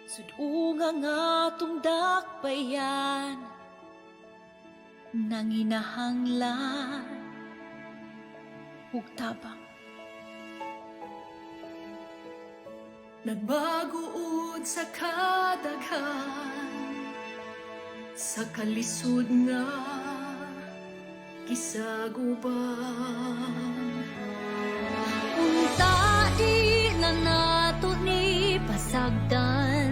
Sud-unga nga atong dakbayan, nanginahanglan ug tabang. Nagbaguod sa kadaghan sa kalisod nga gisaguban. Unta di na nato ni pasagdan.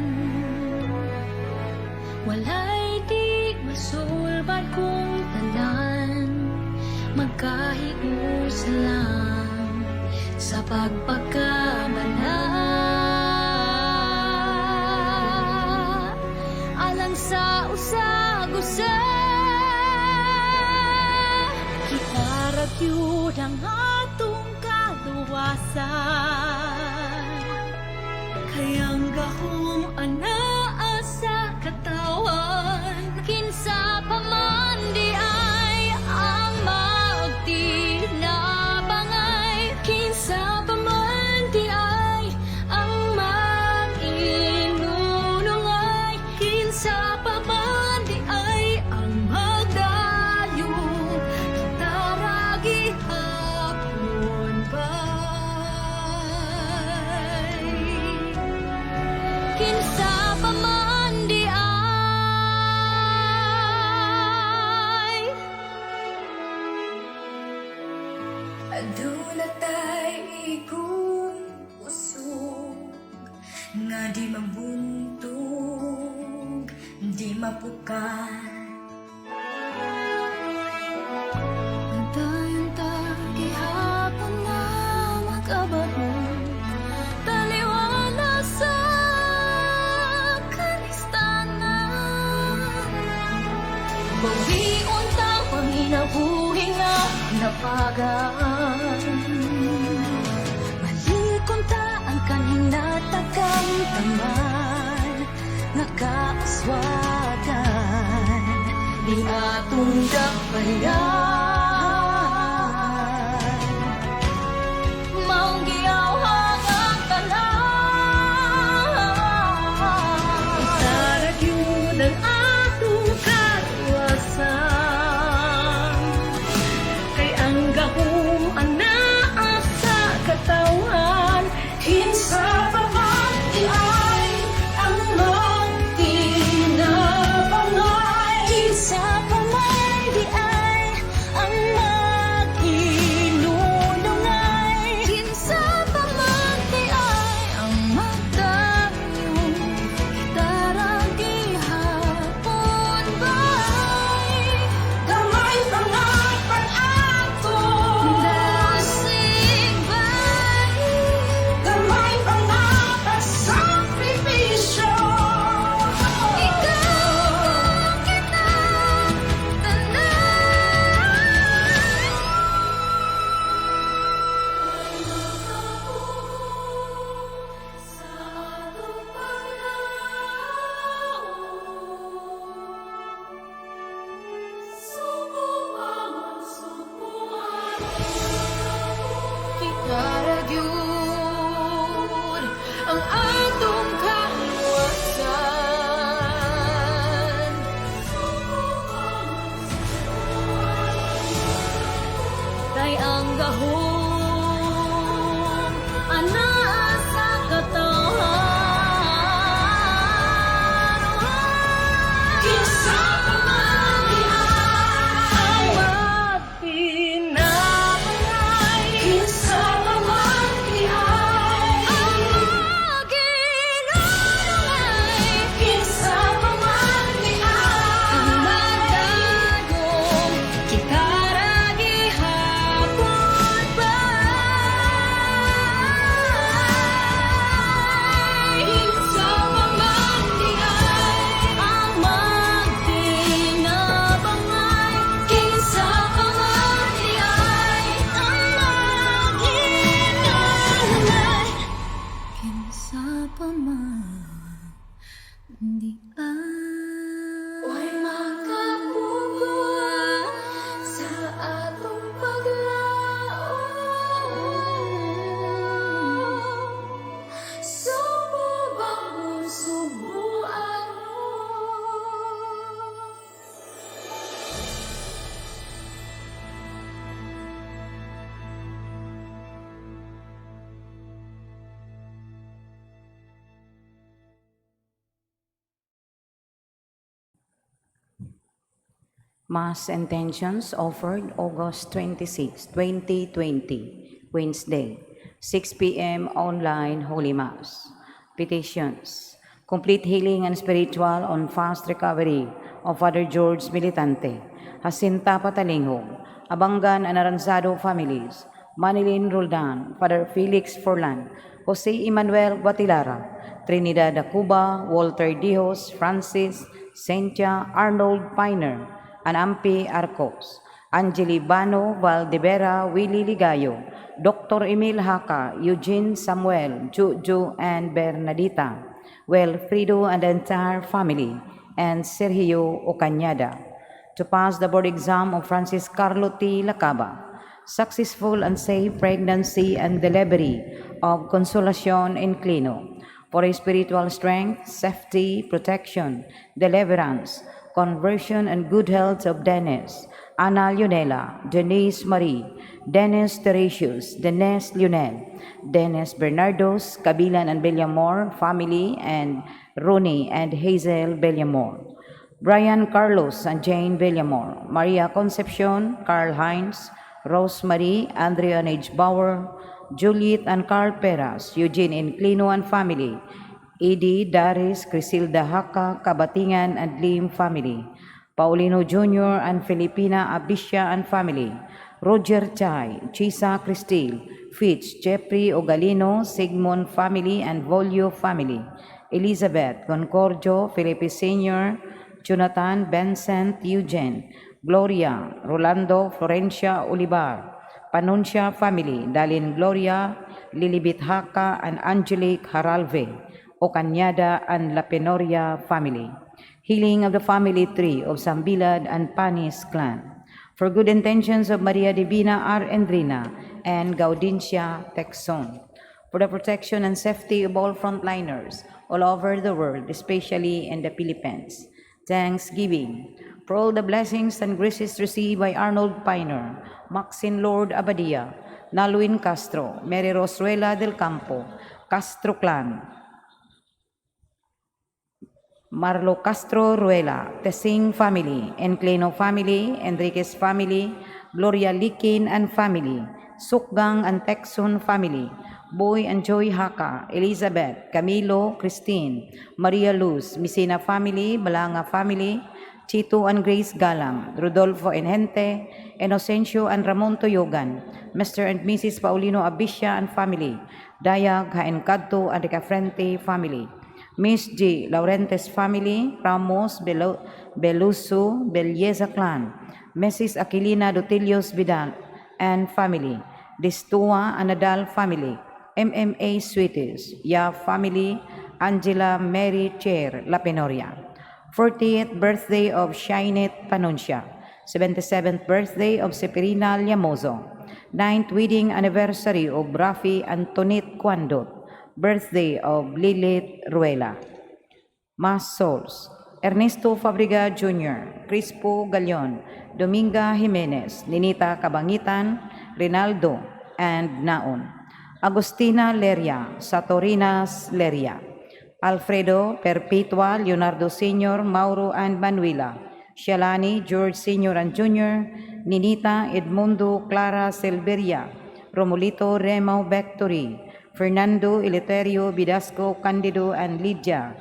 Walay di masulbad kung tanan magkahiusa lang sa pagpakamala alang sa usag-usa. Kita ra gyud ang atong kaluwasan. Kay ang gahom anaa sa katawhan. Kinsa pa man diay ang magtinabangay? Kinsa pa man diay ang mag-inunungay? Kinsa pa man diay ang magdayon? Kita ra gihapon bay. Kinsa pa man diay? Aduna tay igong kusog nga di mabuntog, di mapukan. Nagdayon ta gihapon nga makabarong taliwala sa kanistanan. Bawion ta panginabuhi nga napagaan. Malikon ta ang kanhing natakamtaman nga kaaswagan ning atong dakbayan. Maong giyawhag ang tanan. Kita ra gyud ang atong kaluwasan. Kay ang gahom anaa sa katawhan. Kinsa pa man diay ang magtinabangay? Kinsa pa man diay Mass intentions offered August 26, 2020, Wednesday, 6 p.m. Online Holy Mass. Petitions. Complete healing and spiritual and fast recovery of Father George Militante, Jacinta Patalinghog, Abangan and Aranzado families, Manilin Roldan, Father Felix Forlan, Jose Emmanuel Guatilara, Trinidad Acuba, Walter Dijos, Francis, Cynthia, Arnold Piner, Anampi Arcos, Angeli Bano, Valdivera, Willie Ligayo, Dr. Emil Haka, Eugene Samuel, Juju and Bernadita, Wilfredo and the entire family, and Sergio Ocañada. To pass the board exam of Francis Carlo T. Lacaba, successful and safe pregnancy and delivery of Consolacion Inclino, for a spiritual strength, safety, protection, deliverance, conversion, and good health of Dennis, Ana Leonela, Denise Marie, Dennis Teresius, Dennis Lionel, Dennis Bernardos, Kabilan and Villamor family, and Ronnie and Hazel Villamor. Brian Carlos and Jane Villamor, Maria Concepcion, Carl Heinz, Rosemary, Andrea H. Bauer, Juliet and Carl Peras, Eugene Inclino and family, Edie Daris, Crisilda Haka, Kabatingan and Lim family, Paulino Jr. and Filipina Abisha and family, Roger Chai, Chisa Cristil, Fitch, Jeffrey Ogalino, Sigmund family and Volio family, Elizabeth Concordio, Felipe Sr., Jonathan, Vincent, Eugene, Gloria, Rolando, Florencia Olivar, Panuncia family, Dalin Gloria, Lilibit Haka, and Angelique Haralve, Ocañada and Lapenoria family. Healing of the family tree of Sambilad and Panis clan. For good intentions of Maria Divina R. Endrina and Gaudencia Texon. For the protection and safety of all frontliners all over the world, especially in the Philippines. Thanksgiving for all the blessings and graces received by Arnold Piner, Maxine Lord Abadia, Naluin Castro, Mary Rosuela del Campo, Castro Clan, Marlo Castro Ruela, Tessing family, Enclino family, Enriquez family, Gloria Likin and family, Sukgang and Texon family, Boy and Joy Haka, Elizabeth, Camilo, Christine, Maria Luz, Messina family, Balanga family, Chito and Grace Galang, Rodolfo Enhente, Inocencio and Ramon Toyogan, Mr. and Mrs. Paulino Abisha and family, Dayag Haencadto and Ricafrente family, Miss G. Laurentes family, Ramos Beluso Belleza clan, Mrs. Aquilina Dutilios Vidal and family, Distua Anadal family, MMA Sweeties, Ya family, Angela Mary Chair Lapenoria. 40th birthday of Shinet Panuncia, 77th birthday of Seperina Llamoso, 9th wedding anniversary of Rafi Antonet Quandot, birthday of Lilith Ruela. Mass Souls, Ernesto Fabriga Jr., Crispo Galion, Dominga Jimenez, Ninita Cabangitan, Rinaldo, and Naon. Agustina Leria, Satorinas Leria, Alfredo Perpetua, Leonardo Sr., Mauro and Manuela, Shalani, George Sr. and Jr., Ninita, Edmundo, Clara Silveria, Romulito Remo Victory, Fernando Eleuterio Vidasco Candido and Lydia,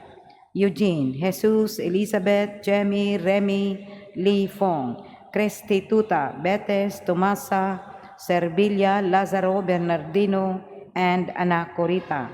Eugene, Jesus, Elizabeth, Jemmy, Remy, Lee Fong, Crestituta, Betes, Tomasa, Servilla, Lazaro, Bernardino, and Ana Corita.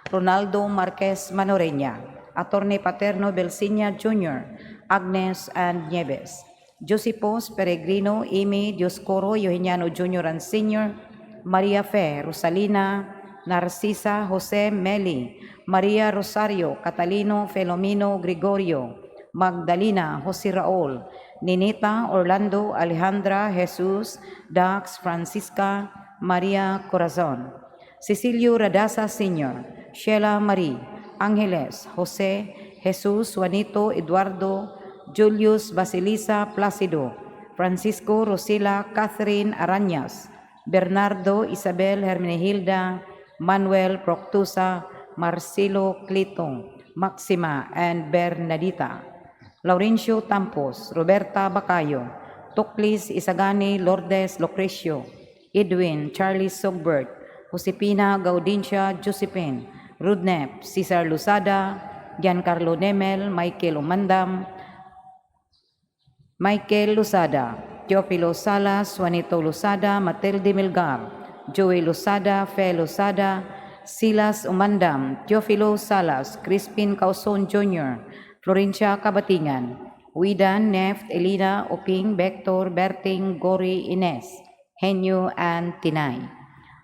Ronaldo Marquez Manoreña, Attorney Paterno Belsinia Jr., Agnes and Nieves. Josipos Peregrino, Amy, Dioscoro, Eugeniano Jr. and Sr., Maria Fe, Rosalina, Narcisa, Jose Meli, Maria Rosario, Catalino, Felomino, Gregorio, Magdalena, Jose Raul, Ninita, Orlando, Alejandra, Jesus, Dax, Francisca, Maria Corazon, Cecilio Radasa Sr., Sheila Marie, Angeles, Jose, Jesus, Juanito, Eduardo, Julius, Basilisa, Placido, Francisco, Rosila, Catherine Arañas, Bernardo, Isabel, Hermenegilda, Manuel, Proctusa, Marcelo, Clito, Maxima, and Bernadita. Laurencio Tampos, Roberta Bacayo, Tuklis, Isagani, Lourdes, Lucrecio, Edwin, Charlie Sogbert, Josepina, Gaudencia, Josephine, Rudnep, Cesar Lusada, Giancarlo Nemel, Michael Umandam, Michael Lusada, Teofilo Salas, Juanito Lusada, Matilde Milgar, Joey Lusada, Fe Lusada, Silas Umandam, Teofilo Salas, Crispin Causon Jr., Florencia Cabatingan, Widan, Neft, Elina, Oping, Vector, Berting, Gori, Ines, Henyo, and Tinay.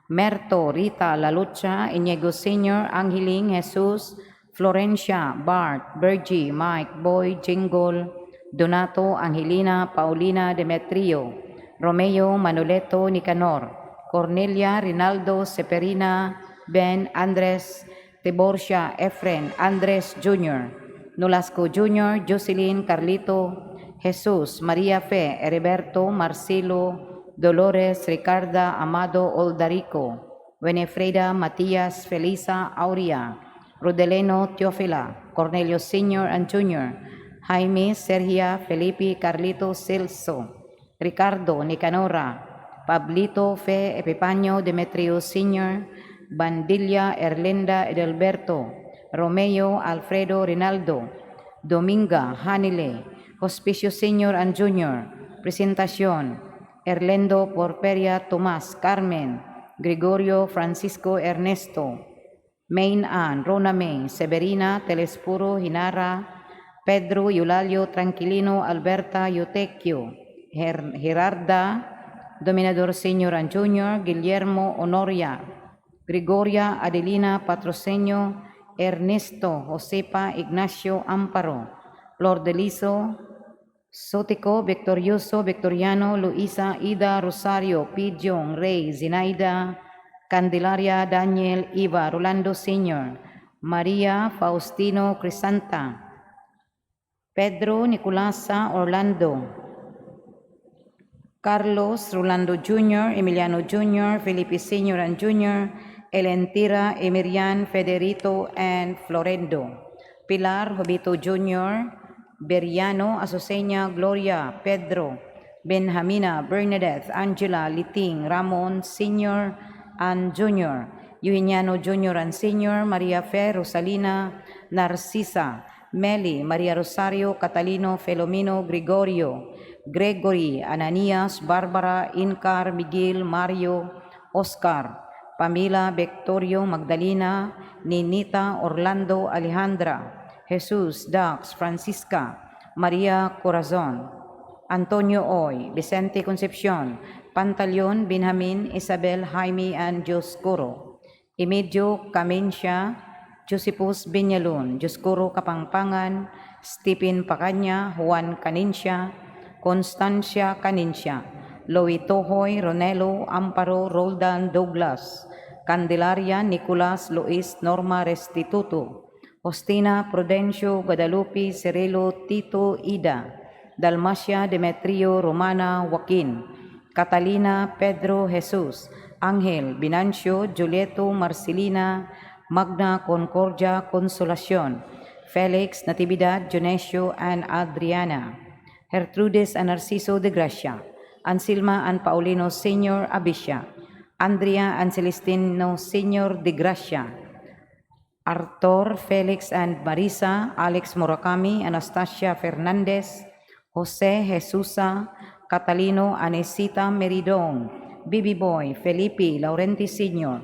Merto, Rita, Lalucha, Inigo Sr., Angeling, Jesus, Florencia, Bart, Bergie, Mike, Boy, Jingle, Donato, Angelina, Paulina, Demetrio, Romeo, Manoleto, Nicanor, Cornelia, Rinaldo, Seperina, Ben, Andres, Tiborcia, Efren, Andres Jr., Nolasco Jr., Jocelyn, Carlito, Jesus, Maria Fe, Heriberto, Marcelo, Dolores, Ricarda, Amado, Oldarico, Wenefreda, Matias, Felisa, Aurea, Rodeleno, Teofila, Cornelio Sr. and Jr., Jaime, Sergia, Felipe, Carlito, Celso, Ricardo, Nicanora, Pablito, Fe, Epipanio, Demetrio Sr., Bandilla, Erlinda, Edelberto, Romeo, Alfredo, Rinaldo, Dominga, Hanile, Hospicio Sr. and Jr., Presentacion, Erlendo, Porperia, Tomas, Carmen, Gregorio, Francisco, Ernesto, Main Ann, Rona May, Severina, Telespuro, Hinara, Pedro, Eulalio, Tranquilino, Alberta, Eutecchio, Gerarda, Dominador Sr. and Jr., Guillermo, Honoria, Gregoria, Adelina, Patrocenio, Ernesto, Josepa, Ignacio, Amparo, Flor Deliso, Sotico, Victorioso, Victoriano, Luisa, Ida, Rosario, Pidjong, Rey, Zinaida, Candelaria, Daniel, Eva, Rolando Sr., Maria, Faustino, Crisanta, Pedro, Nicolasa, Orlando, Carlos, Rolando Jr., Emiliano Jr., Felipe Sr. and Jr., Elentira, Emirian, Federito, and Florendo. Pilar, Jobito Jr., Beriano, Azucena, Gloria, Pedro, Benjamina, Bernadette, Angela, Liting, Ramon, Sr. and Jr., Eugeniano Jr. and Sr., Maria Fe, Rosalina, Narcisa, Meli, Maria Rosario, Catalino, Felomino, Gregorio, Gregory, Ananias, Barbara, Incar, Miguel, Mario, Oscar, Pamela, Victorio, Magdalena, Ninita, Orlando, Alejandra, Jesus, Dax, Francisca, Maria Corazon, Antonio Oy, Vicente Concepcion, Pantaleon, Benjamin, Isabel, Jaime, and Dioscoro, Emilio Camencia, Josephus Binyalon, Dioscoro Kapangpangan, Stephen Pacanya, Juan Canincia, Constancia Canincia, Louis Tohoy, Ronelo, Amparo, Roldan, Douglas, Candelaria, Nicolas, Luis, Norma, Restituto, Justina, Prudencio, Guadalupe, Cirilo, Tito, Ida, Dalmacia, Demetrio, Romana, Joaquin, Catalina, Pedro, Jesus, Angel, Binancio, Julieto, Marcelina, Magna, Concordia, Consolacion, Felix, Natividad, Dionisio, and Adriana, Gertrudes and Narciso de Gracia, Ansilma and Paulino Sr. Abicia, Andrea and Celestino Sr. de Gracia, Arthur, Felix and Marisa, Alex Murakami, Anastasia Fernandez, Jose Jesusa, Catalino, Anesita Meridong, Bibi Boy, Felipe Laurenti Sr.,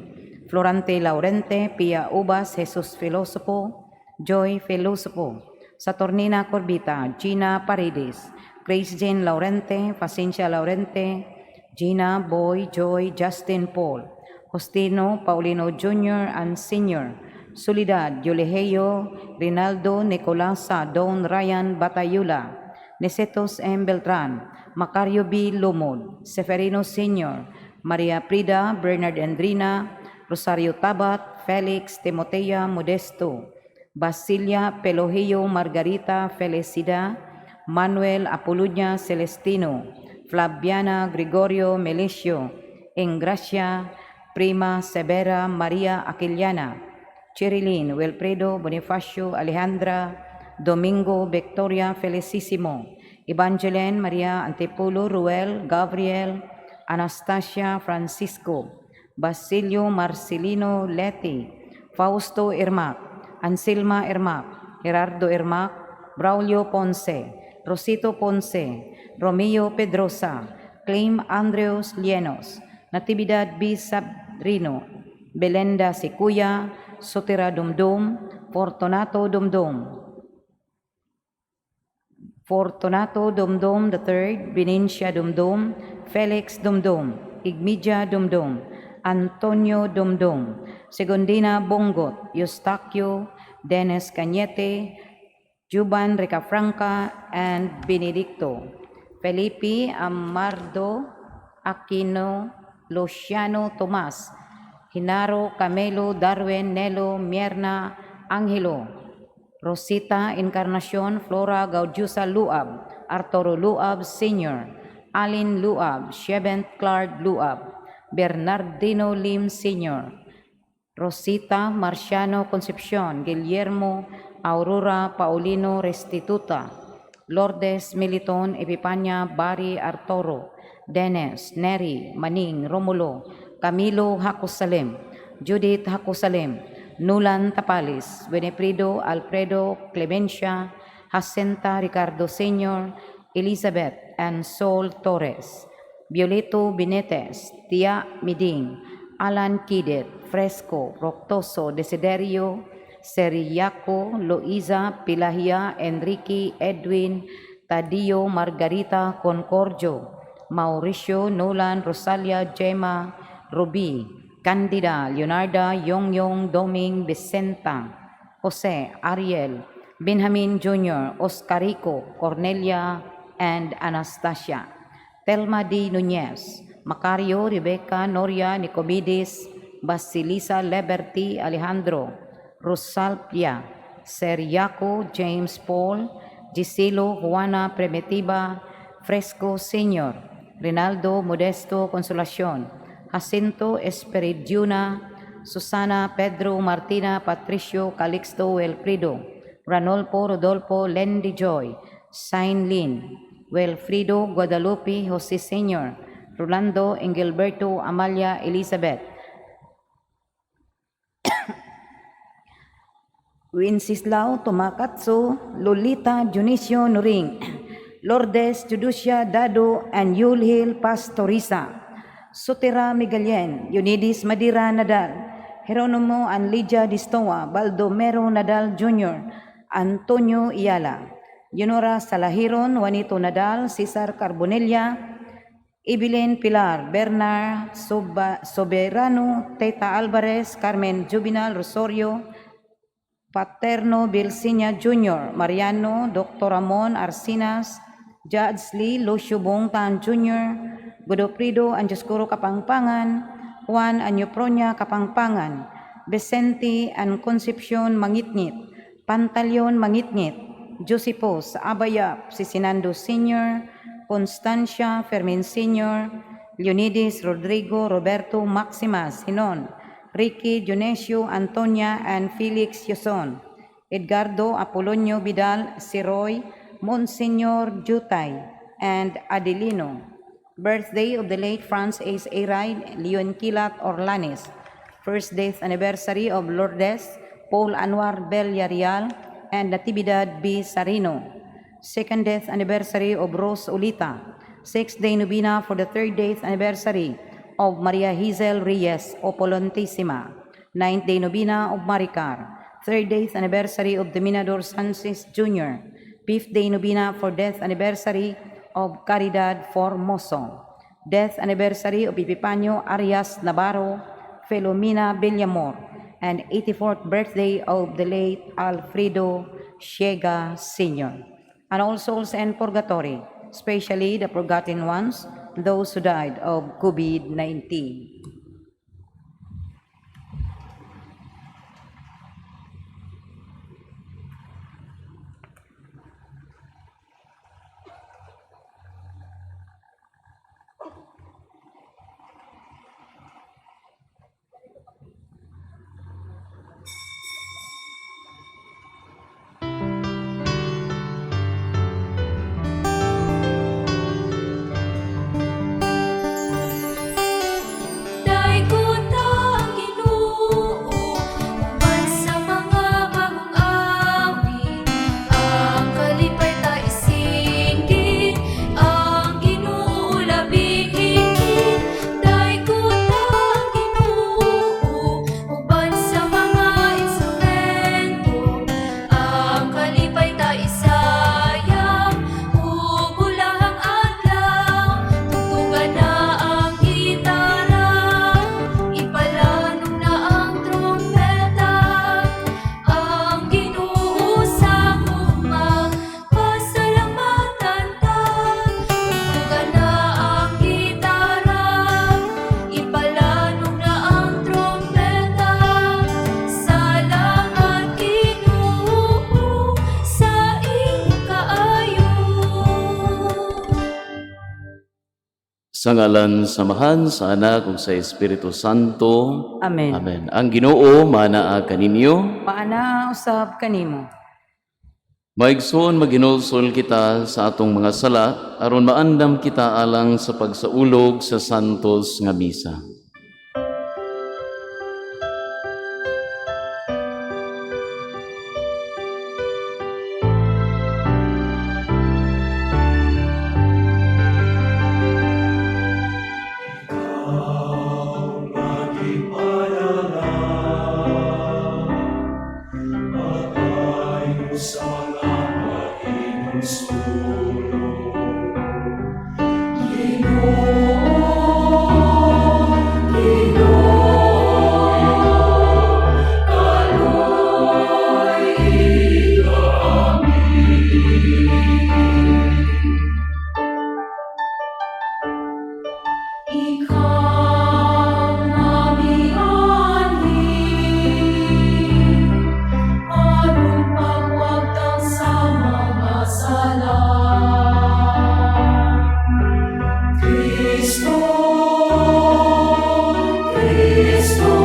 Florante Laurente, Pia Ubas, Jesus Filosopo, Joy Filosopo, Saturnina Corbita, Gina Paredes, Grace Jane Laurente, Pacencia Laurente, Gina, Boy, Joy, Justin Paul, Justino, Paulino Jr. and Sr., Soledad, Yoleheo, Rinaldo, Nicolasa, Don Ryan Batayula, Nicetos M. Beltran, Macario B. Lomod, Seferino Sr., Maria Prida, Bernard Andrina, Rosario Tabat, Felix, Timotea Modesto, Basilia Pelogio, Margarita Felicida, Manuel Apoluña Celestino, Flaviana Gregorio Melicio, Engracia, Prima Severa Maria Aquiliana, Cherilyn, Wilfredo Bonifacio, Alejandra, Domingo, Victoria Felicissimo, Evangeline Maria Antipulo, Ruel, Gabriel, Anastasia Francisco, Basilio Marcelino Leti, Fausto Irmac, Anselma Irmac, Gerardo Irmac, Braulio Ponce, Rosito Ponce, Romeo Pedrosa, Claim Andreos Lienos, Natividad B. Sabrino, Belenda Sikuya, Sotera Dumdum, Fortunato Dumdum, Fortunato Dumdum III, Benicia Dumdum, Felix Dumdum, Igmidia Dumdum, Antonio Dumdum, Segundina Bongot, Eustaquio, Dennis Cañete, Juban Ricafranca, and Benedicto. Felipe Amardo Aquino, Luciano Tomas, Hinaro Camelo, Darwin Nelo, Mierna Angelo, Rosita Encarnacion, Flora Gaudiosa Luab, Arturo Luab Sr., Alin Luab, Shevent Clark Luab, Bernardino Lim Sr., Rosita Marciano Concepcion, Guillermo Aurora Paulino Restituta, Lourdes Militon Epipanya Bari Arturo, Dennis Neri Maning Romulo, Camilo Hakosalem, Judith Hakosalem, Nulan Tapalis, Winifredo Alfredo Clemencia, Jacinta Ricardo Sr., Elizabeth and Sol Torres, Violeto Benetes, Tia Miding, Alan Kidet, Fresco, Roctoso, Desiderio, Seriaco, Loiza, Pilahia, Enrique, Edwin, Tadio, Margarita, Concordio, Mauricio, Nolan, Rosalia, Gemma, Ruby, Candida, Leonarda, Yongyong, Doming, Vicenta, Jose, Ariel, Benjamin Jr., Oscarico, Cornelia, and Anastasia. Telma D. Nunez, Macario, Rebecca, Noria, Nicomedes, Basilisa, Liberty, Alejandro, Rosalpia, Seriaco, James Paul, Giselo, Juana Primitiva, Fresco Sr., Rinaldo Modesto Consolacion, Jacinto Esperidiuna, Susana Pedro Martina Patricio Calixto Wilfredo, Ranolfo Rodolfo Lendy Joy, Sain Lin, Wilfredo Guadalupe Jose Sr., Rolando Engelberto Amalia Elizabeth, Wenceslao Tomakatso, Lolita Dionisio Nuring, Lourdes Juducia Dado, and Yulhil Pastoriza, Sotera Miguelien, Eunides Madira Nadal, Geronimo and Lydia Distoa, Baldomero Nadal Jr., Antonio Iala, Yonora Salahiron, Juanito Nadal, Cesar Carbonella, Evelyn Pilar, Bernard Soberano, Teta Alvarez, Carmen Juvenal Rosario, Paterno Bilsinya Jr., Mariano, Dr. Ramon Arcinas, Judge Lee Lucio Bongtan Jr., Godofredo Anjoscuro Kapangpangan, Juan Anyopronia Kapangpangan, Vicente and Concepcion Mangitngit, Pantaleon Mangitngit, Josepos Abayap, Sisinando Sr., Constancia Fermin Sr., Leonides Rodrigo Roberto Maximas Hinon, Ricky Dionisio Antonia and Felix Yuson, Edgardo Apolonio Vidal Siroy, Monsignor Jutay, and Adelino. Birthday of the late Franz A. Aray Leon Kilat Orlanes. First death anniversary of Lourdes Paul Anwar Villarreal and Natividad B. Sarino. Second death anniversary of Rose Ulita. Sixth day novena for the third death anniversary of Maria Hazel Reyes Opolentisima. Ninth day novena of Maricar. Third death anniversary of Dominador Sanchez Jr. Fifth day novena for death anniversary of Caridad Formoso. Death anniversary of Epifanio Arias Navarro, Felomina Villamor, and 84th birthday of the late Alfredo Siega Sr. And all souls in purgatory, especially the forgotten ones, those who died of COVID-19. Sa ngalan sa Amahan, sa Anak ug sa Espiritu Santo. Amen. Amen. Ang Ginoo manaa kaninyo. Maanaa usab kanimo. Maigsoon, maghinulsol kita sa atong mga sala aron maandam kita alang sa pagsaulog sa santos nga misa. Ikaw mamianhi, aron pagwagtang sa mga sala. Kristo, Kristo,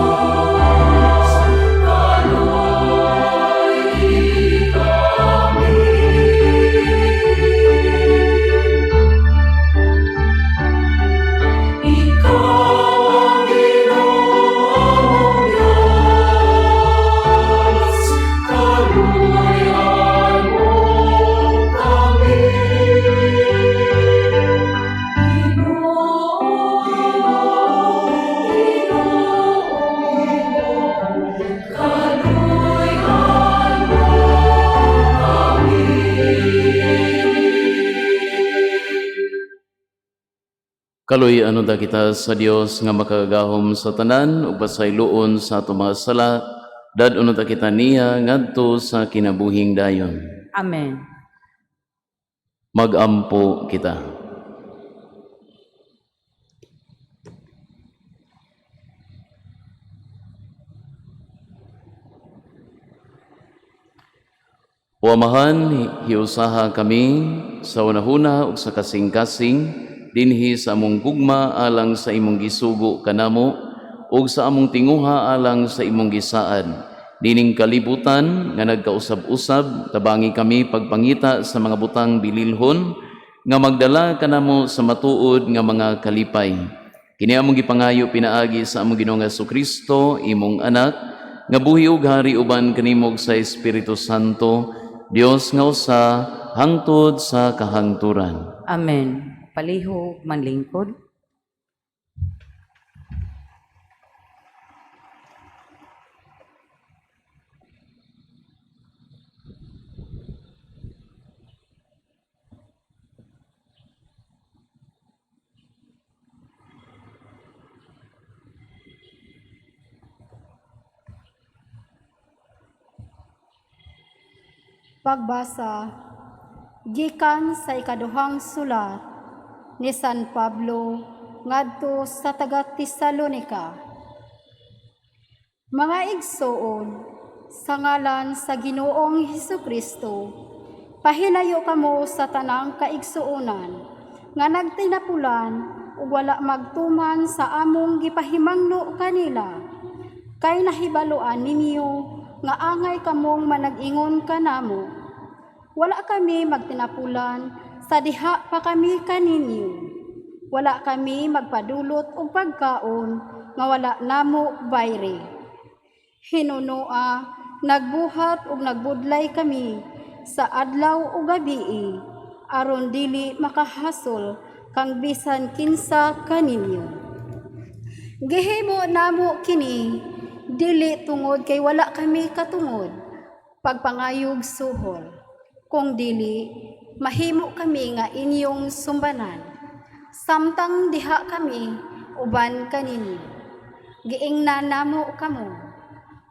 kaloy kami. Ikaw ang Ginoong Diyos, kaluoyan mo kami. Ginoo, Ginoo, kaluoyan mo kami. Kaluy-an unta kita sa Dios nga makagagahom sa tanan ug pasayloon sa atong mga sala, dad-on unta kita niya ngadto sa kinabuhing dayon. Amen. Magampo kita. O Amahan, hiusaha kami sa unahuna ug sa kasing-kasing dinhi sa among gugma alang sa imong gisugo kanamo ug sa among tinguha alang sa imong gisaad. Nining kalibutan nga nagkausab-usab, tabangi kami pagpangita sa mga butang bililhon nga magdala kanamo sa matuod nga mga kalipay. Kini among gipangayo pinaagi sa among Ginoong Kristo, imong anak, nga buhi ug hari uban kanimo ug sa Espiritu Santo, Dios nga usa hangtod sa kahangturan. Amen. Palihog manlingkod. Pagbasa gikan sa ikaduhang sulat ni San Pablo ngadto sa taga Tesalonika. Mga igsoon, sa ngalan sa Ginoong Hesukristo, pahilayo kamo sa tanang kaigsuonan nga nagtinapulan ug wala magtuman sa among gipahimangno kanila. Kay nahibaluan ninyo nga angay kamong manag-ingon kanamo. Wala kami magtinapulan sa diha pa kami kaninyo. Wala kami magpadulot og pagkaon nga wala namo bayre. Hinunoa, nagbuhat ug nagbudlay kami sa adlaw ug gabii aron dili makahasol kang bisan kinsa kaninyo. Gihimo namo kini dili tungod kay wala kami katungod pagpangayog suhol, kung dili mahimo kami nga inyong sumbanan samtang diha kami uban kaninyo. Giingnan namo kamo,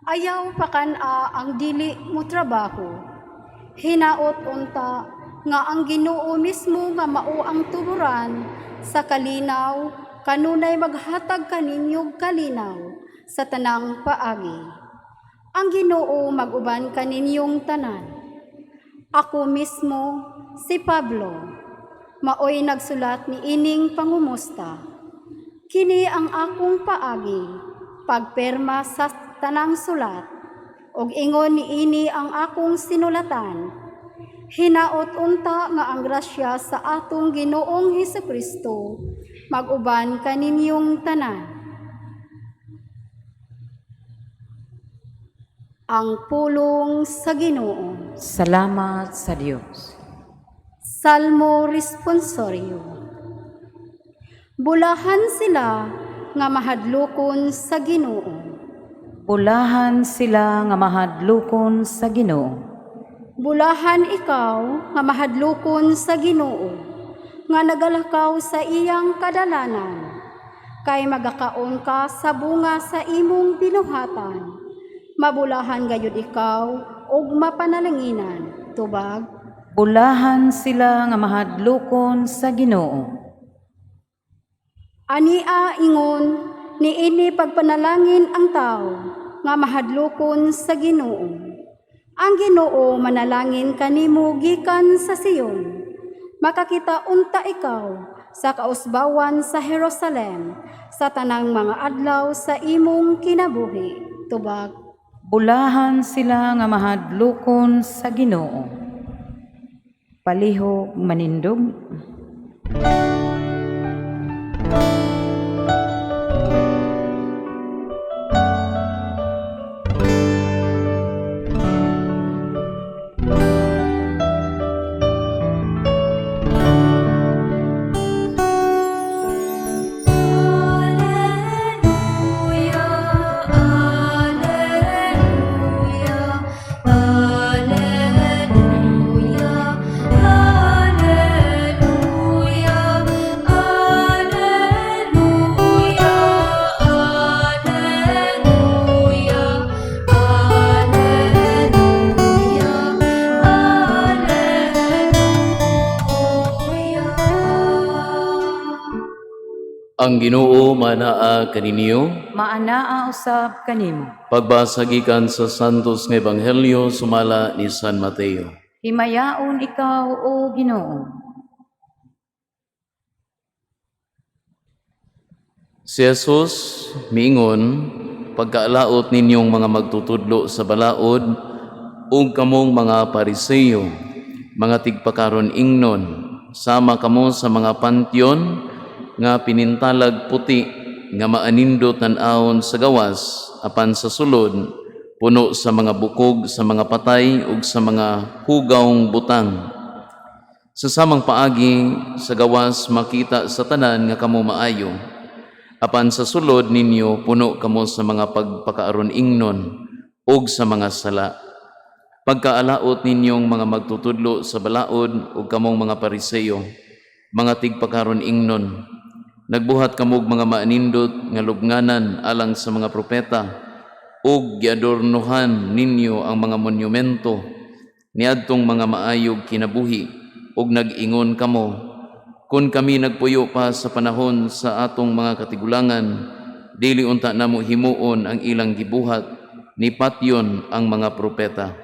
ayaw pakan-a ang dili mo trabaho. Hinaot unta nga ang Ginoo mismo nga mao ang tuburan sa kalinaw kanunay maghatag kaninyog kalinaw sa tanang paagi. Ang Ginoo mag-uban kaninyong tanan. Ako mismo, si Pablo, Maoy nagsulat ni ining pangumusta. Kini ang akong paagi, pagperma sa tanang sulat, ug ingon niini ang akong sinulatan. Hinaot unta nga ang grasya sa atong Ginoong Hesukristo mag-uban kaninyong tanan. Ang pulong sa Ginoo. Salamat sa Dios. Salmo Responsorio. Bulahan sila nga mahadlokon sa Ginoo. Bulahan sila nga mahadlokon sa Ginoo. Bulahan ikaw nga mahadlokon sa Ginoo, nga nagalakaw sa iyang kadalanan. Kay magakaon ka sa bunga sa imong binuhatan. Mabulahan gayud ikaw ug mapanalanginan. Tubag. Bulahan sila nga mahadlokon sa Ginoo. Ania ingon, niini pagpanalangin ang tao nga mahadlokon sa Ginoo. Ang Ginoo manalangin kanimo gikan sa Sion. Makakita unta ikaw sa kausbawan sa Jerusalem sa tanang mga adlaw sa imong kinabuhi. Tubag. Bulahan sila nga mahadlokon sa Ginoo. Palihog manindog. Alleluia, Alleluia, Alleluia, Alleluia, Alleluia, Alleluia, Alleluia, Alleluia. Ang Ginoo manaa kaninyo. Maanaa usab kanimo. Pagbasa gikan sa Santos nga Ebanghelyo sumala ni San Mateo. Himayaon ikaw, o Ginoo. Si Jesus miingon, pagkaalaot ninyong mga magtutudlo sa balaod ug kamong mga Pariseo, mga tigpakaron ingnon, sama kamo sa mga panteon nga pinintalag puti nga maanindot tan-awon sa gawas apan sa sulod puno sa mga bukog sa mga patay ug sa mga hugawng butang. Sa samang paagi sa gawas makita sa tanan nga kamo maayo. Apan sa sulod ninyo puno kamo sa mga pagpakaaron ingnon ug sa mga sala. Pagkaalaot ninyong mga magtutudlo sa balaod ug kamong mga Pariseo, mga tigpakaron ingnon, nagbuhat kamog mga maanindot nga lubnganan alang sa mga propeta ug giadornohan ninyo ang mga monumento niadtong mga maayog kinabuhi ug nag-ingon kamo, kun kami nagpuyo pa sa panahon sa atong mga katigulangan, dili unta namo himuon ang ilang gibuhat ni patyon ang mga propeta.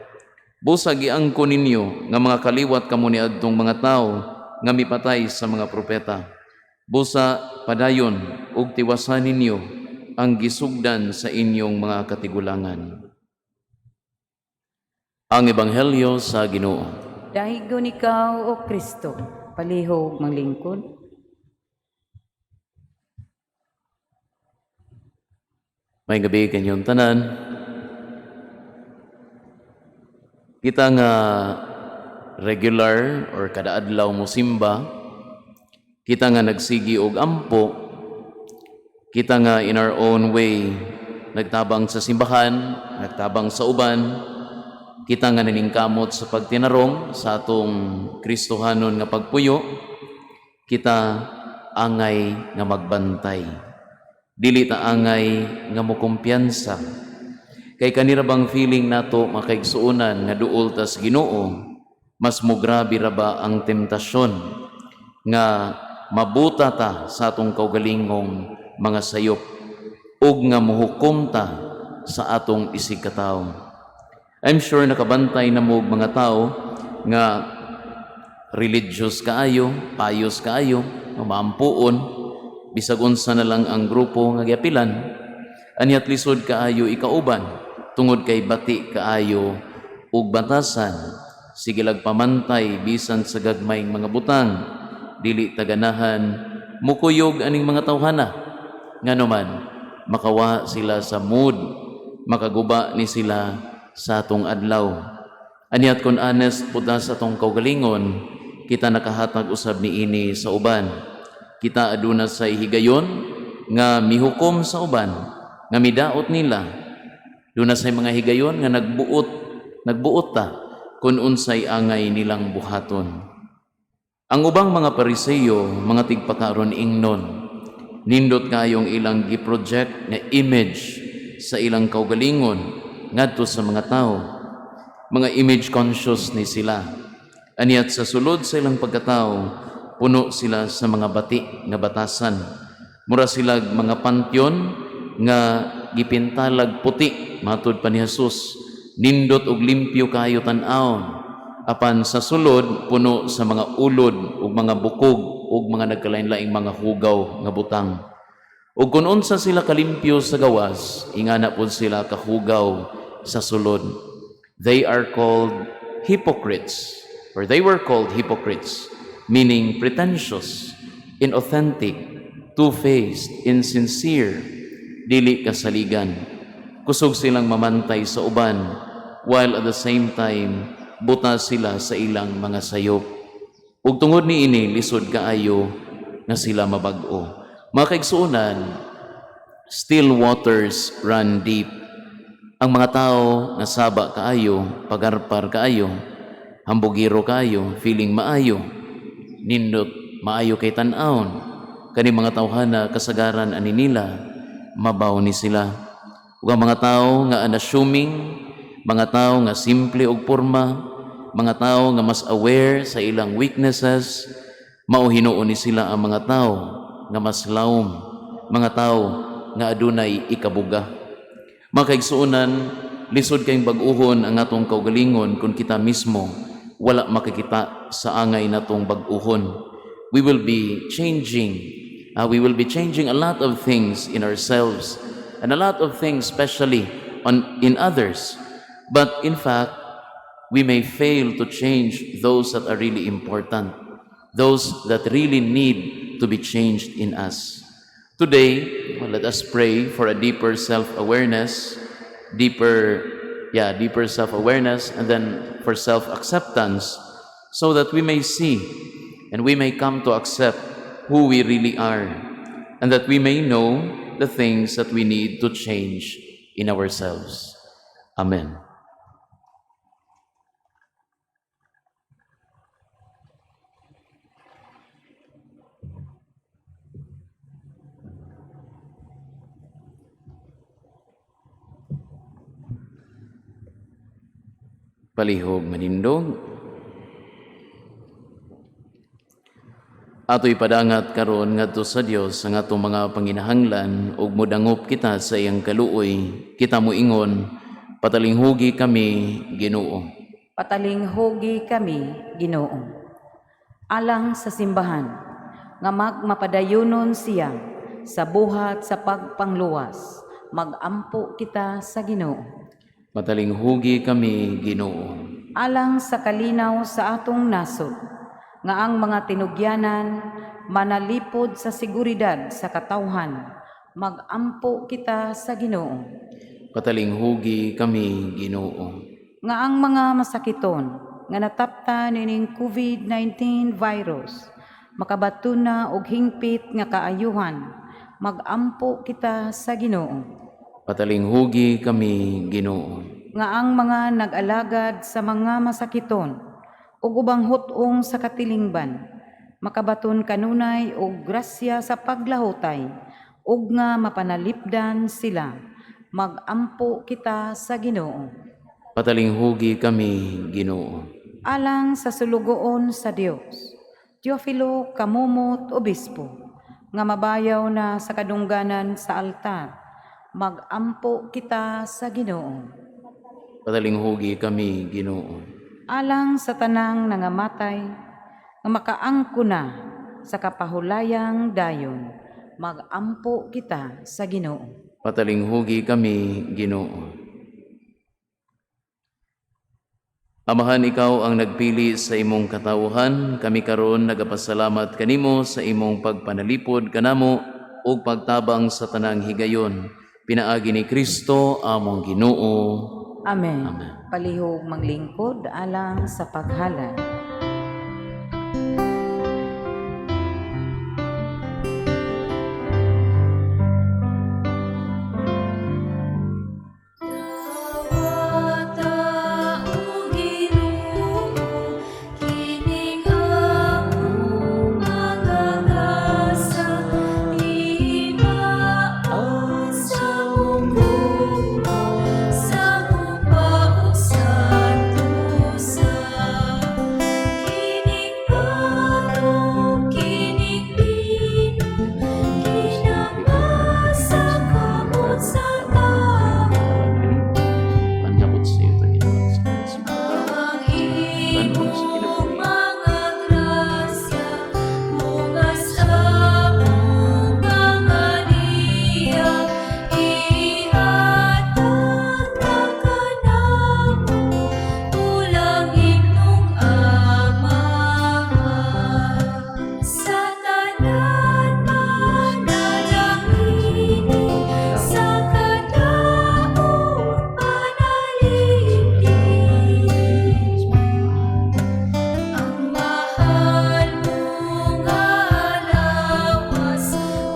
Busa giangko ninyo nga mga kaliwat kamo niadtong mga tawo nga mipatay sa mga propeta. Busa padayon ug tiwasan ninyo ang gisugdan sa inyong mga katigulangan. Ang Ebanghelyo sa Ginoo. Dahigon ikaw, o Kristo. Palihog manglingkod. May gabi kanyong tanan. Kita nga regular or kada adlaw mo simba, kita nga nagsigi og ampo, kita nga in our own way nagtabang sa simbahan, nagtabang sa uban, kita nga naningkamot sa pagtinarong sa atong Kristohanon nga pagpuyo, kita angay nga magbantay. Dili ta angay nga mokumpiyansa. Kay kanira bang feeling nato makaigsuonan nga duol tas Ginoo, mas mograbe ra ba ang temptasyon nga mabuta ta sa atong kaugalingong mga sayop ug nga mohukom ta sa atong isigkatawo. I'm sure nakabantay na mo og mga tao nga Religious kaayo, pious kaayo, maampuon, bisag unsa na lang ang grupo nga giapilan, aniat lisod kaayo ikauban tungod kay bati kaayo ug batasan, sige lag pamantay bisan sa gagmayng mga butang, dili taganahan mukuyog aning mga tawhana. Ngano man makawa sila sa mood, makaguba ni sila sa atong adlaw. Aniat kung honest pud ta sa atong kaugalingon, kita nakahatag usab niini sa uban. Kita aduna sa higayon nga mihukom sa uban, nga midaot nila. Duna sa mga higayon nga nagbuot ta kung unsay angay nilang buhaton. Ang ubang mga Pariseyo, mga tigpakaron ingnon, nindot kayong ilang gi-project nga image sa ilang kaugalingon ngadto sa mga tao. Mga image conscious ni sila. Aniat sa sulod sa ilang pagkatao, puno sila sa mga bati nga batasan. Mura sila mga pantheon nga gipintalag puti, matud pa ni Jesus. Nindot og limpyo kayo tan-awon. Apan sa sulod puno sa mga ulod ug mga bukog ug mga nagkalain-laing mga hugaw nga butang. Ug kun unsa sila kalimpyo sa gawas, ingana pud sila kahugaw sa sulod. They are called hypocrites, or they were called hypocrites, meaning pretentious, inauthentic, two-faced, insincere, dili kasaligan. Kusog silang mamantay sa uban, while at the same time, buta sila sa ilang mga sayop. Ug tungod niini, lisod kaayo nga sila mabag-o. Mga kaigsuonan, still waters run deep. Ang mga tao nga saba kaayo, pagarpar kaayo, hambugiro kaayo, feeling maayo, nindot maayo kay tan-awon. Kani mga tawhana kasagaran ani nila, mabaw ni sila. Ug ang mga tao nga unassuming, mga tao nga simple og porma, mga tao nga mas aware sa ilang weaknesses, mao hinuon ni sila ang mga tao nga mas lawom, mga tao nga adunay ikabuga. Mga kaigsuonan, lisod kayong bag-uhon ang atong kaugalingon kung kita mismo wala makikita sa angay natong bag-uhon. We will be changing a lot of things in ourselves and a lot of things especially on in others. But in fact, we may fail to change those that are really important, those that really need to be changed in us. Today, well, let us pray for a deeper self-awareness, deeper self-awareness, and then for self-acceptance, so that we may see and we may come to accept who we really are, and that we may know the things that we need to change in ourselves. Amen. Palihog manindog. Ato ipadangat karon ngadto sa Dios ang atong mga panginahanglan ug modangop kita sa iyang kaluoy. Kita moingon, patalinghugi kami, Ginoo. Patalinghugi kami, Ginoo. Alang sa simbahan, nga magmapadayunon siya sa buhat sa pagpangluwas, magampo kita sa Ginoo. Patalinghugi kami, Ginoo. Alang sa kalinaw sa atong nasod, nga ang mga tinugyanan manalipod sa seguridad sa katawhan, magampo kita sa Ginoo. Patalinghugi kami, Ginoo. Nga ang mga masakiton nga natapta nining COVID-19 virus makabaton na og hingpit nga kaayuhan, magampo kita sa Ginoo. Patalinghugi kami, Ginoo. Nga ang mga nag-alagad sa mga masakiton ug ubang hut-ong sa katilingban makabaton kanunay og grasya sa paglahutay ug nga mapanalipdan sila, magampo kita sa Ginoo. Patalinghugi kami, Ginoo. Alang sa sulugoon sa Dios, Teofilo Camomot Obispo, nga mabayaw na sa kadungganan sa altar, magampo kita sa Ginoo. Patalinghugi kami, Ginoo. Alang sa tanang nangamatay, Nga makaangko na sa kapahulayang dayon. Magampo kita sa Ginoo. Patalinghugi kami, Ginoo. Amahan, ikaw ang nagpili sa imong katawhan. Kami karon nagapasalamat kanimo sa imong pagpanalipod kanamo ug pagtabang sa tanang higayon. Pinaagi ni Kristo among Ginoo. Amen. Amen. Palihog manglingkod alang sa paghalad. Dawata o Ginoo, kining among mga gasa, imaon sa gugma, sa gugma ug santusa. Kining bato, kining bino, kinamasa kamot sa tao. Panabot sa iyo, Panginoon. Ang imong mga grasya, mga sa mga ihatag na kanamo, tulangin nung Amahan. Sa tanan manalangini, sa kadaot panalipin. Ang mahal mong alawas,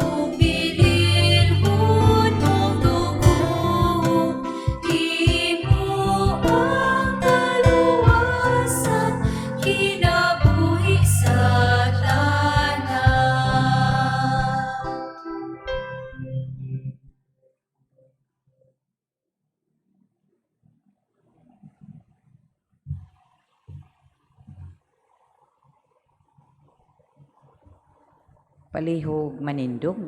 ug bililhon mong dugo, imo ang kaluwasan, kinabuhi sa tanan. Palihog manindog.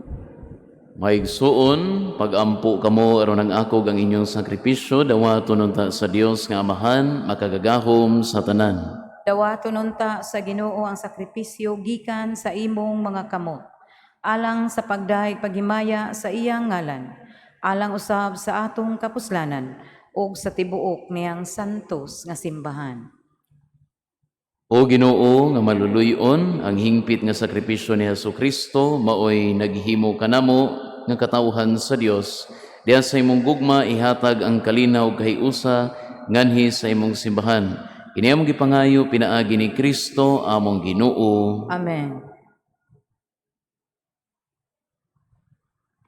Maigsuon, pagampo kamo aron ang akog ang inyong sakripisyo, dawaton unta sa Dios nga Amahan, makagagahom sa tanan. Dawaton unta sa Ginoo ang sakripisyo gikan sa imong mga kamot, alang sa pagdahig paghimaya sa iyang ngalan, alang usab sa atong kapuslanan ug sa tibuok niyang santos nga simbahan. O Ginoo nga maluluyon, ang hingpit nga sakripisyo ni Hesus Kristo maoy naghimo kanamo nga katawhan sa Dios. Diha sa imong gugma ihatag ang kalinaw kahiusa nganhi sa imong simbahan. Kini among gipangayo pinaagi ni Kristo among Ginoo. Amen.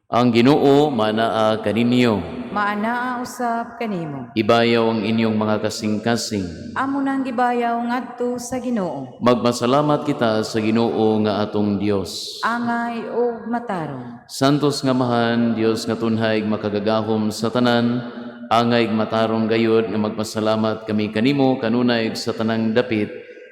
Ang Ginoo manaa kaninyo. Maanaa usab kanimo. Ibayaw ang inyong mga kasing-kasing. Amo nang gibayaw ngadto sa Ginoo. Magpasalamat kita sa Ginoo nga atong Dios. Angay ug matarong. Santos nga Amahan, Dios nga tunhay makagagahom sa tanan, angay matarong gayod nga magpasalamat kami kanimo kanunay sa tanang dapit,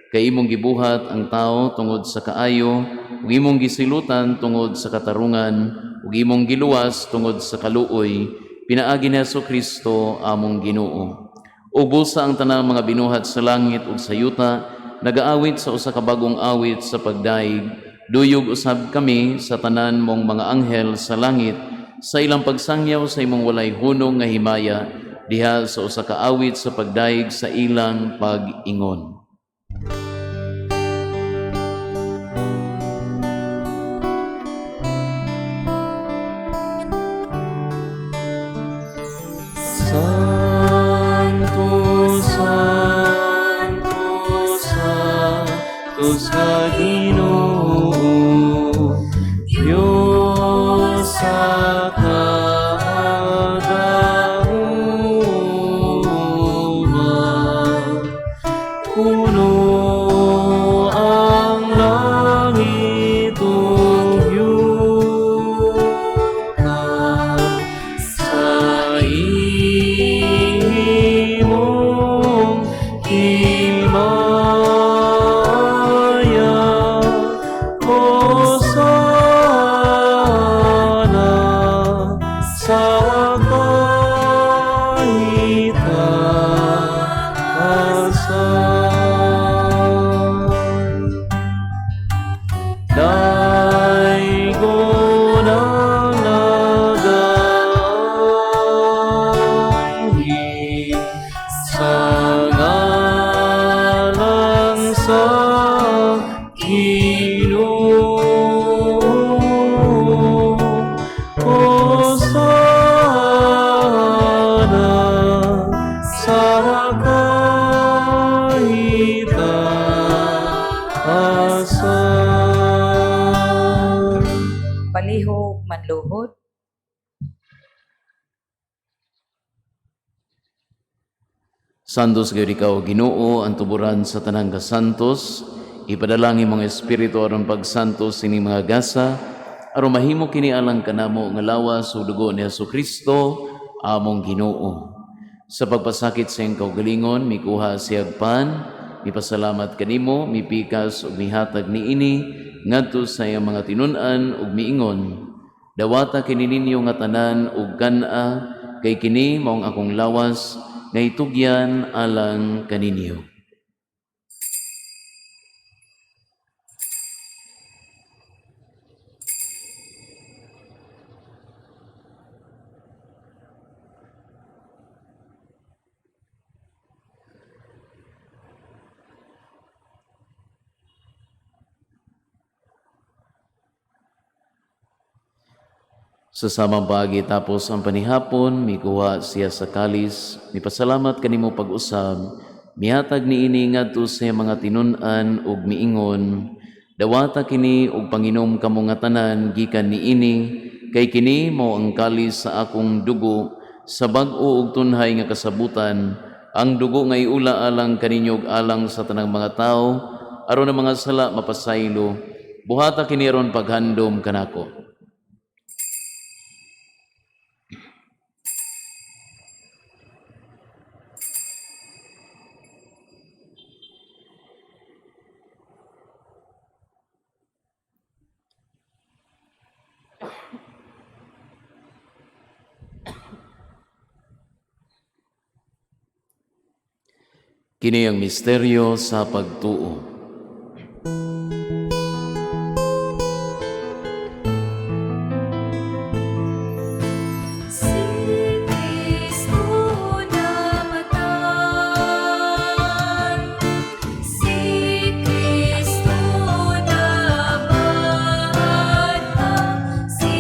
kay imong gibuhat ang tao tungod sa kaayo, ug imong gisilutan tungod sa katarungan, ug imong giluwas tungod sa kaluoy, pinaagi ni Hesus Kristo among Ginoo. Ug busa ang tanang mga binuhat sa langit ug sa yuta, nagaawit sa usa ka bag-ong awit sa pagdaig. Duyog usab kami sa tanan mong mga anghel sa langit, sa ilang pagsangyaw sa imong walay hunong nga himaya, diha sa usa ka awit sa pagdaig sa ilang pag-ingon. Santo, Santo, Santo sa Ginoo, Diyos sa kagahuman. Puno ang langit ug yuta sa imong himaya. Hosana sa kahitasan. Sa ngalan sa Ginoo. Hosana sa kahitasan. Palihog manluhod. Santos gayud ikaw Ginoo, ang tuburan sa tanang kasantos. Ipadalangin mga espiritu aron pagsantos sining mga gasa, aron mahimo kini alang kanamo nga lawas ug dugo ni Hesukristo among Ginoo. Sa pagpasakit sa iyang kaugalingon, mikuha siyag pan, mipasalamat kanimo, mipikas ug mihatag niini ngadto sa iyang mga tinun-an ug miingon: Dawata kini ninyo nga tanan ug kan-a, kay kini mao ang akong lawas nga itugyan alang kaninyo. Sa samang paagi tapos ang panihapon, mikuha siya sa kalis, mipasalamat kanimo pag-usab, mihatag niini ngadto sa iyang mga tinun-an ug miingon: Dawata kini ug panginom kamo nga tanan gikan niini, kay kini mao ang kalis sa akong dugo sa bag-o ug tunhay nga kasabutan, ang dugo nga iula alang kaninyo ug alang sa tanang mga tawo, aron ang mga sala mapasaylo. Buhata kini aron paghandom kanako. Kini ang misteryo sa pagtuo. Si Kristo namatay, si Kristo nabanhaw, si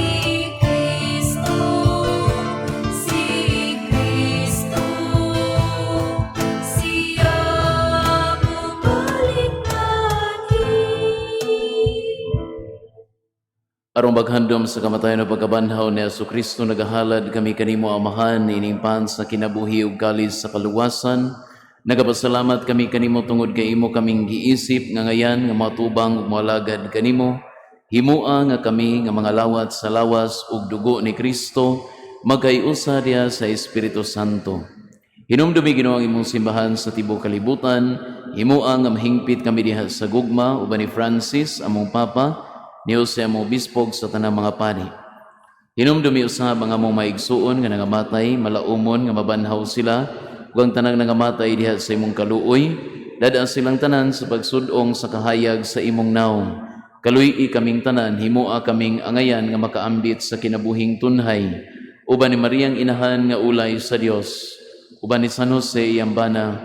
Kristo, si Kristo, siya bumalik mani. Aron maghandom sa kamatayon ug pagkabanhaw ni Hesukristo, nagahalad kami kanimo, Amahan, ining pan sa kinabuhi ug kalis sa kaluwasan. Nagapasalamat kami kanimo tungod kay imo kaming giisip nga ngayan nga matubang ug moalagad kanimo. Himua nga kami nga mga lawat sa lawas ug dugo ni Kristo magkaiusa diha sa Espiritu Santo. Hinumdumi, Ginoo, ang imong simbahan sa tibuok kalibutan. Himua nga mahingpit kami diha sa gugma uban ni Francis among Papa, ni Jose among Obispo ug sa tanang mga pari. Hinumdumi usab ang among maigsuon nga nangamatay, malaumon nga mabanhaw sila ug ang tanang nangamatay diha sa imong kaluoy, dad-a silang tanan sa pagsud-ong sa kahayag sa imong nawong. Kaluy-i kaming tanan, himua kaming angayan nga makaambit sa kinabuhing tunhay. Uban ni Mariang Inahan nga ulay sa Dios, uban ni San Jose iyang bana,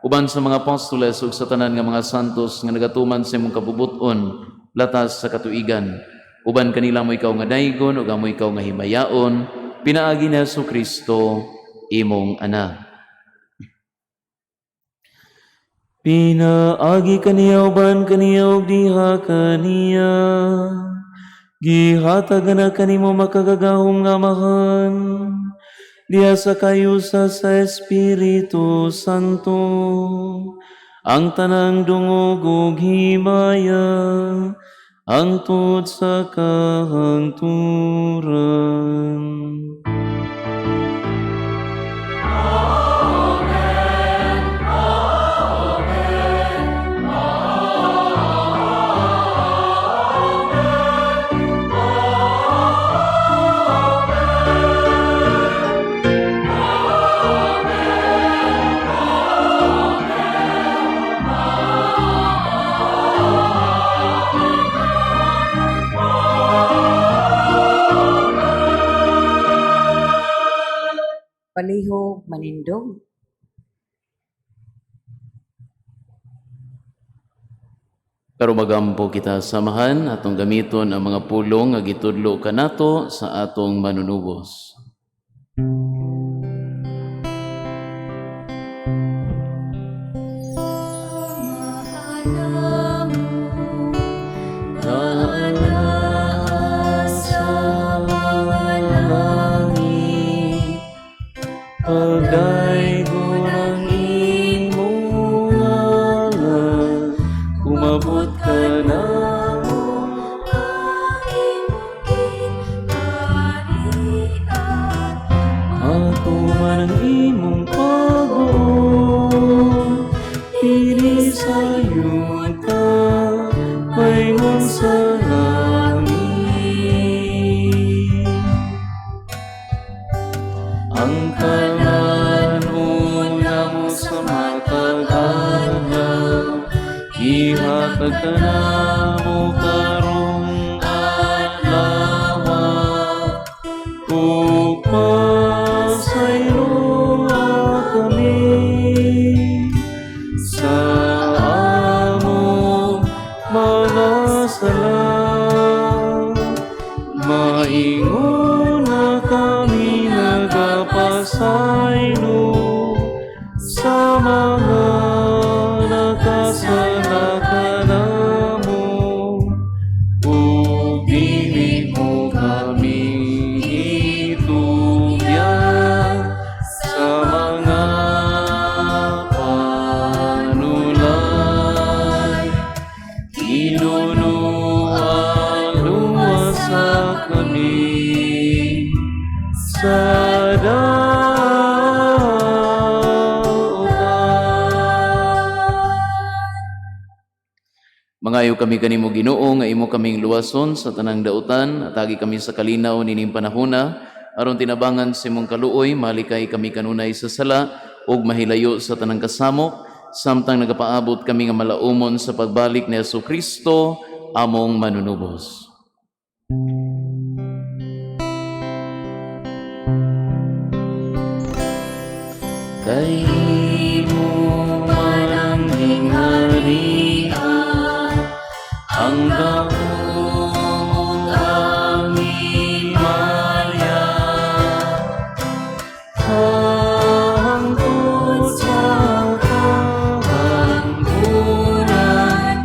uban sa mga apostoles ug sa tanan nga mga santos nga nagatuman sa imong kabubut-on latas sa katuigan. Uban kanila mo ikaw nga daygon ug amo ikaw nga himayaon, pinaagi ni Hesukristo imong Anak. Pinaagi kaniya uban kaniya ug diha kaniya. Gihatag na kanimo makagagahom nga Amahan, diha sa kayusa sa Espiritu Santo, ang tanang dungog ug himaya, hangtod sa kahangturan. Palihog manindog. Pero magampo kita samahan atong gamiton ang mga pulong nga gitudlo kanato sa atong manunubos. Naa sa mga langit, Pagdaygon ang imong ngalan, umabot ka namo. Ang imong ginharian, Matuman ang imong pagbuot dinhi sa yuta maingon sa langit. Ang kalan-on namo sa matag adlaw, ihatag kanamo karong adlaw, ug pasayloa kami sa among mga sala, maingon na kami nagapasaylo sa mga nakasala kanamo, ug dili mo kami itugyan sa mga panulay. Ginoo, luwasa kami sa dautan. Mangayo kami kanimo, Ginoo, nga imo kaming luwason sa tanang dautan, atagi kami sa kalinaw nining panahona aron tinabangan sa imong kaluoy malikay kami kanunay sa sala ug mahilayo sa tanang kasamok samtang nagapaabot kami nga malaumon sa pagbalik ni Hesus Kristo among manunubos. Kay imo man ang gingharian, ang gahom ug ang himaya, hangtod sa kahangturan. Amen.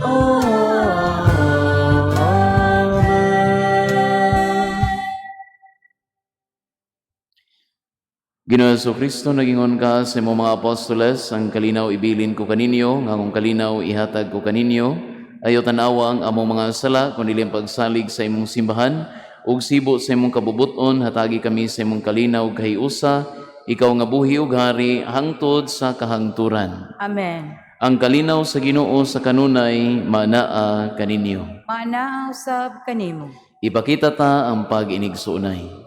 Amen. Ginoo Kristo, nagingon ka sa imong mga apostoles, "Ang kalinaw ibilin ko kaninyo, nga akong kalinaw ihatag ko kaninyo. Ayaw tanawa ang among mga sala, kundi ang pagsalig sa imong simbahan, ug sibo sa imong kabubuton, hatagi kami sa imong kalinaw ug kahiusa, ikaw nga buhi ug hari hangtod sa kahangturan." Amen. Ang kalinaw sa Ginoo sa kanunay manaa kaninyo. Manaa usab kanimo. Ipakita ta ang pag-inigsuonay.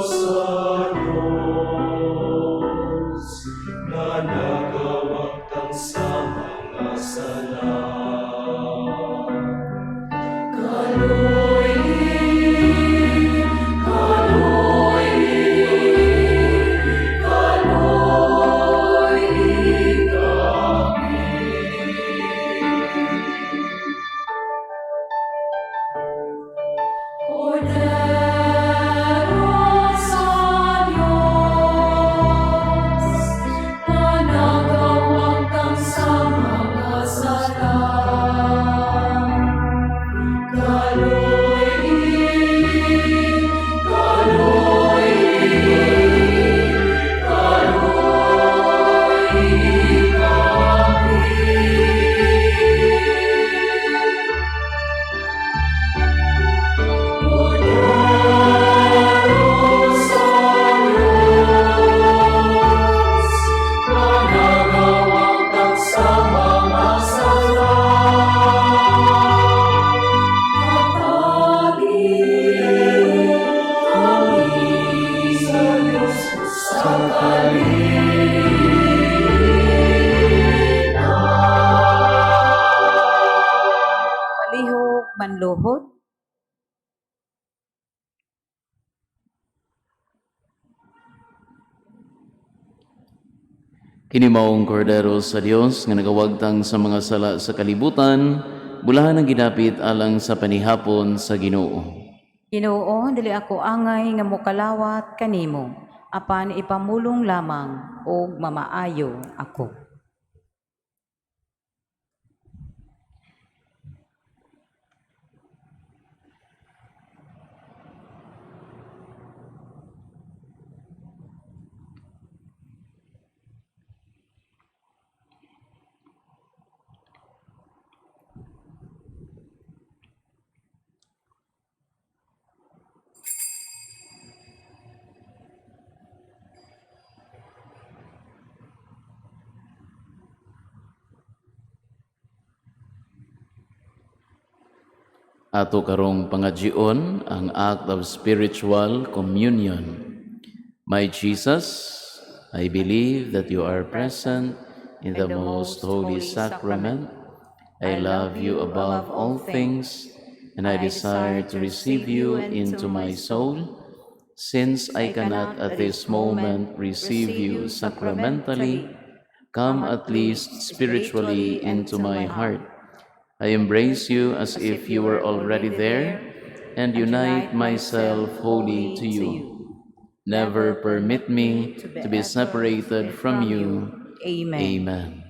Sa Diyos na nagawagtang sa mga sala. Kaluyahon Kini maong kordero sa Dios nga nagawagtang sa mga sala sa kalibutan, bulahan ang gidapit alang sa panihapon sa Ginoo. Ginoo, dili ako angay nga mokalawat kanimo, apan ipamulong lamang og mamaayo ako. Ato karong pangajion ang act of spiritual communion. My Jesus, I believe that you are present in the most holy sacrament. I love you above all things, and I desire to receive you into my soul. Since I cannot at this moment receive you sacramentally, come at least spiritually into my heart. I embrace you as if you were already there and unite myself wholly to you. Never permit me to be separated from you. Amen. Amen.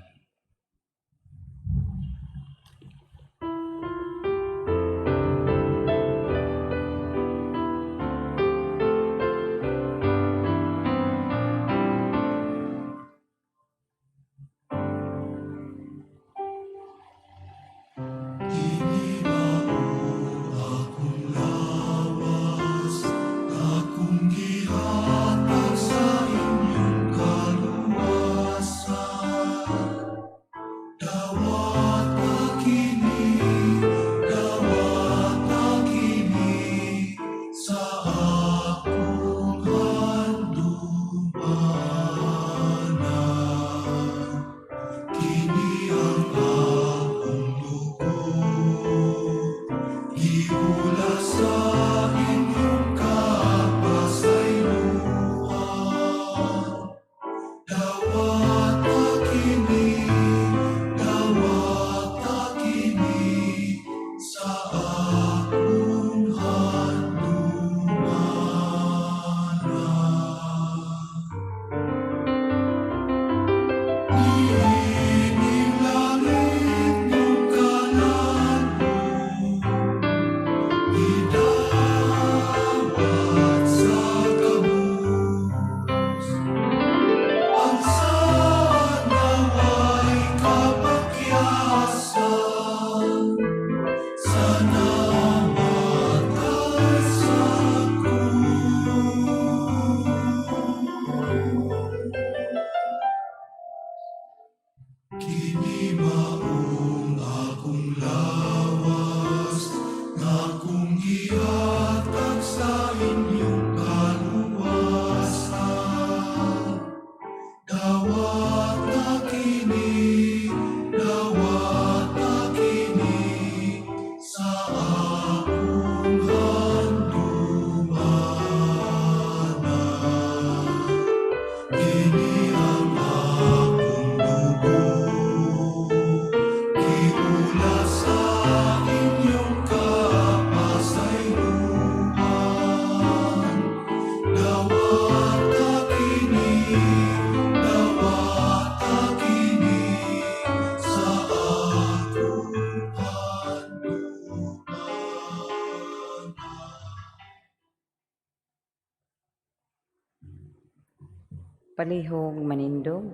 Palihog manindog.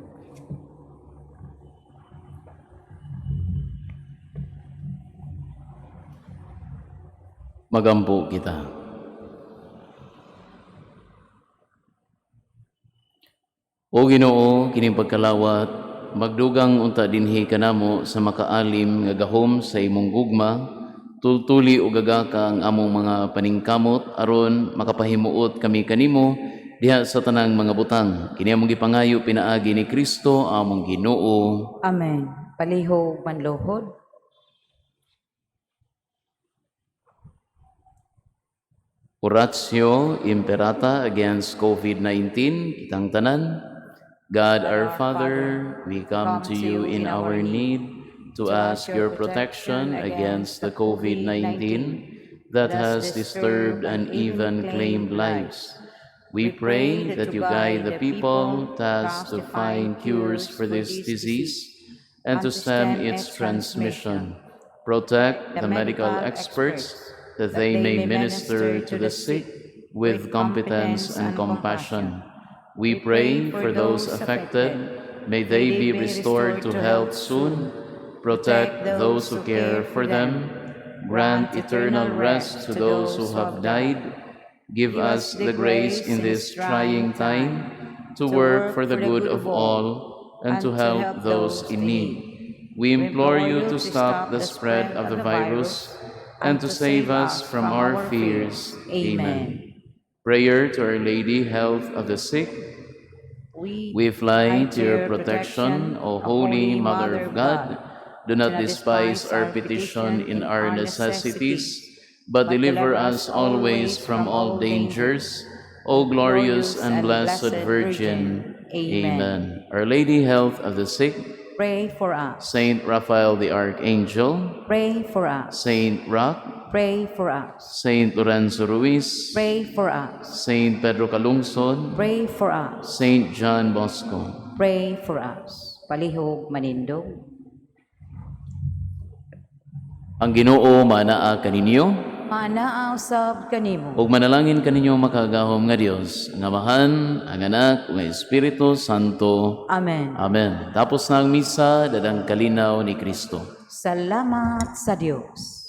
Magampo kita. O Ginoo, kining pagkalawat, magdugang unta dinhi kanamo sa makaalim nga gahom sa imong gugma, tultuli og gagaka ang among mga paningkamot aron makapahimuot kami kanimo diha sa tanang mga butang. Kini among gipangayo pinaagi ni Kristo among Ginoo. Amen. Palihog manluhod. Oratio Imperata against COVID-19, kitang tanan. God our Father, we come to you in our need to ask your protection against the COVID-19 that has disturbed and even claimed lives. We pray that you guide the people tasked to find cures for this disease and to stem its transmission. Protect the medical experts that they may minister to the sick with competence and compassion. We pray for those affected. May they be restored to health soon. Protect those who care for them. Grant eternal rest to those who have died. Give us the grace in this trying time to work for the good of all and to help those in need. We implore you to stop the spread of the virus and to save us from our fears. Amen. Prayer to Our Lady, Health of the Sick. We fly to your protection, O Holy Mother of God. Do not despise our petition in our necessities, but deliver us always from all dangers, O glorious and blessed Virgin. Amen. Our Lady, Health of the Sick, Pray for us. Saint Raphael the Archangel, Pray for us. Saint Roch, Pray for us. Saint Lorenzo Ruiz, Pray for us. Saint Pedro Calungsod, Pray for us. Saint John Bosco. Pray for us. Palihog manindog. Ang Ginoo manaa kaninyo Manaa usab kanimo. Ug manalangin kaninyo makagagahom nga Dios, ang Amahan, ang Anak, ug ang Espiritu Santo. Amen. Amen. Tapos na ang misa, daghang kalinaw ni Kristo. Salamat sa Dios.